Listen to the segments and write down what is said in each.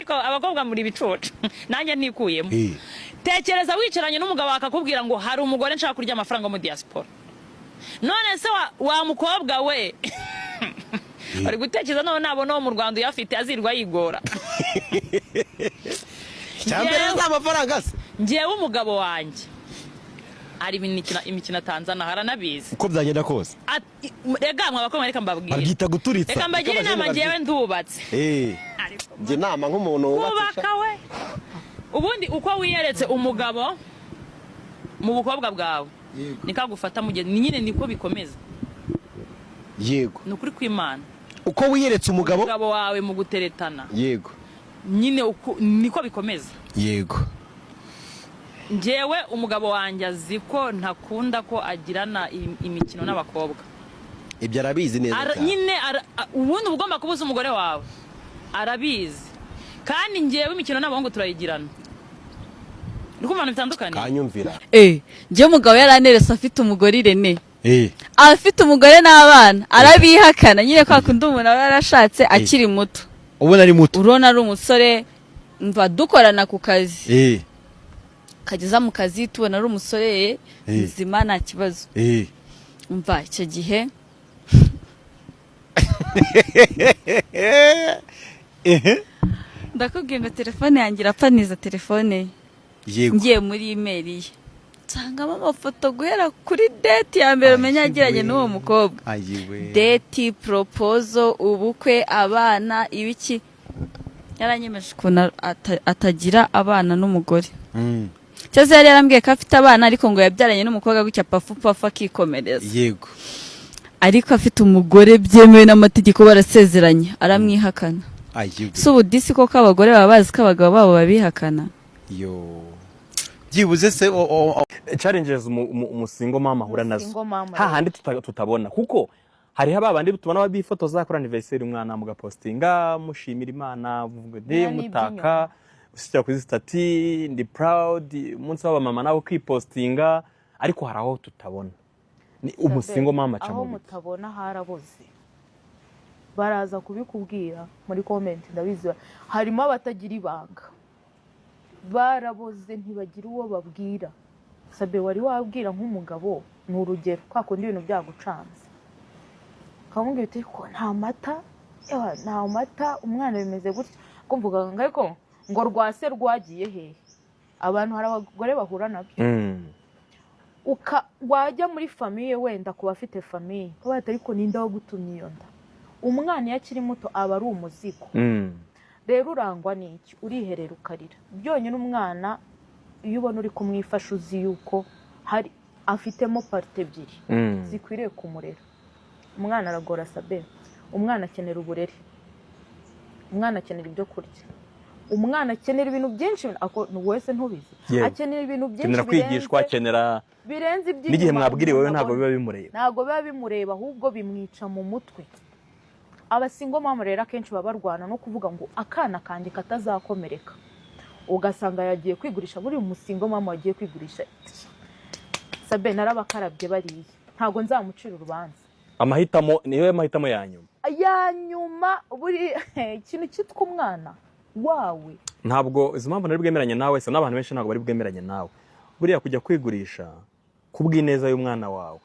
Ariko abakobwa muri ibicucu, nanjye ntikuyemo. Tekereza wicaranye n'umugabo akakubwira ngo hari umugore nshaka kurya amafaranga mu diaspora. None se wa mukobwa we, bari gutekereza none nabona uwo mu Rwanda uyafite azirwa yigora? Icyambere ni amafaranga se? Njyewe umugabo wanjye ari imikino atanzana, haranabizi. Uko byagenda kose. Rega mwa bakobwa, reka mbabwire. Babyita guturitsa. Reka mbagire Niko inama. abajene. Njyewe ndubatse. Njye inama nk'umuntu wubatse. Kubaka we, ubundi uko wiyeretse umugabo mu bukobwa bwawe, niko agufata mu gihe nyine, niko bikomeza. Ni ukuri kw'Imana. Uko wiyeretse umugabo, umugabo wawe mu guteretana, nyine niko bikomeza. Njyewe umugabo wanjye azi ko ntakunda ko agirana imikino n'abakobwa. Ibyo arabizi neza cyane. Nyine ubundi uba ugomba kubuza umugore wawe, arabizi. Kandi njyewe imikino n'abahungu turayigirana. Uri kumva ibintu bitandukanye. Kanyumvira. Njyewe umugabo yaranerese afite umugore, Irene, afite umugore n'abana, arabihakana nyine. Kwa kundi umuntu aba yarashatse akiri muto, ubona ari muto, urabona ari umusore, mva dukorana ku kazi, kageza mu kazi tubona ari umusore muzima, nta kibazo. Mva icyo gihe ndakubwiye ngo telefone yanjye irapfa, niza telefone ye. Ngiye muri email ye, nsangamo amafoto guhera kuri date ya mbere umenya yagiranye n'uwo mukobwa. Ayiwe! Date, proposal, ubukwe, abana, ibiki. Yaranyemeje ukuntu atagira abana n'umugore. Cyose yari yarambwiye ko afite abana, ariko ngo yabyaranye n'umukobwa gutya pafu pafu akikomereza. Ariko afite umugore byemewe n'amategeko, barasezeranye, aramwihakana. Ayiwe! Si ubu disi koko abagore baba bazi ko abagabo babo babihakana? Yo, byibuze se Challenges umusingle mama ahura nazo, Umusingle mama. hahandi tutabona, kuko hariho ba bandi tubona bifotoza kuri anniversaire umwana, mugapostinga mushimira Imana, muvuga de Biriya ni mutaka ushyira kuri status "Ndi proud", umunsi w'abamama nawe ukipostinga, ariko hari aho tutabona. Ni umusingle mama aca Aho mu biki? mutabona haraboze, baraza kubikubwira muri comment, ndabizi. Harimo abatagira ibanga, baraboze, ntibagira uwo babwira. Sabe, wari wabwira nk'umugabo, ni urugero, kwa kundi ibintu byagucanze, ukamubwira uti ko nta mata, ewa, nta mata, umwana bimeze gutya, kumvuga ngo ariko ngo rwase rwagiye hehe? Abantu, hari abagore bahura nabyo. Wajya muri famille, wenda ku bafite famille, bati ariko ninde wagutumye iyo nda? Umwana iyo akiri muto aba ari umuzigo. Rero urangwa n'iki? Uriherera ukarira byonyine. Umwana iyo ubona uri kumwifasha, uzi yuko hari afitemo parties ebyiri zikwiriye kumurera. Umwana aragora, Sabe. Umwana akenera uburere, umwana akenera ibyo kurya, umwana akenera ibintu byinshi. Wese ntubizi? Yego. Akenera ibintu byinshi Akenera kwigishwa, akenera birenze iby'inyuma n'igihe mwabwiriwe we umuntu ntabwo abona. biba bimureba. Ntabwo biba bimureba, ahubwo bimwica mu mutwe. Abasingle mama rero akenshi baba barwana no kuvuga ngo akana kanjye katazakomereka, ugasanga yagiye kwigurisha. Buri musingle mama wagiye kwigurisha, Sabe, narabakarabye bariya, ntabwo nzamucira urubanza. Amahitamo niyo mahitamo ya nyuma. Ya nyuma. Buri ikintu cyitwa umwana wawe. Ntabwo izo mpamvu nari bwemeranye nawe se, n'abantu benshi ntabwo bari bwemeranye nawe. Buriya kujya kwigurisha kubw'ineza y'umwana wawe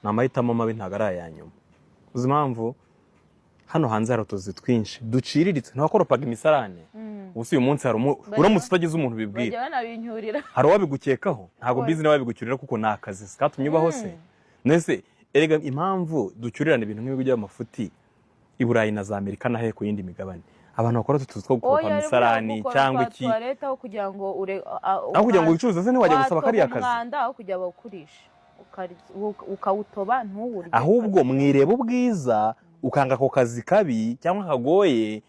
ni amahitamo mabi, ntabwo ari aya nyuma. Uzi impamvu? Hano hanze hari utuzi twinshi duciriritse, ntiwakoropaga imisarane. Ubu si uyu munsi hari uramutse utagize umuntu ubibwira, Bajya banabinyurira. hari uwabigukekaho. Ntabwo Oya. mbizi niba babigucyurira, kuko ni akazi katumye ubaho se. Nese erega impamvu ducyurirana ibintu nk'ibi by'amafuti i Burayi na za Amerika na he ku yindi migabane, abantu bakora utu tuzi two gukoropa Oya, imisarani cyangwa iki, toilette, aho kugira ngo ure aho kugira ngo wicuruze se, ntiwajya gusaba kariya kazi? Umwanda, aho kugira bawukurishe, ukawutoba ntuwurye. Ahubwo mwireba ubwiza, ukanga ako kazi kabi cyangwa kagoye.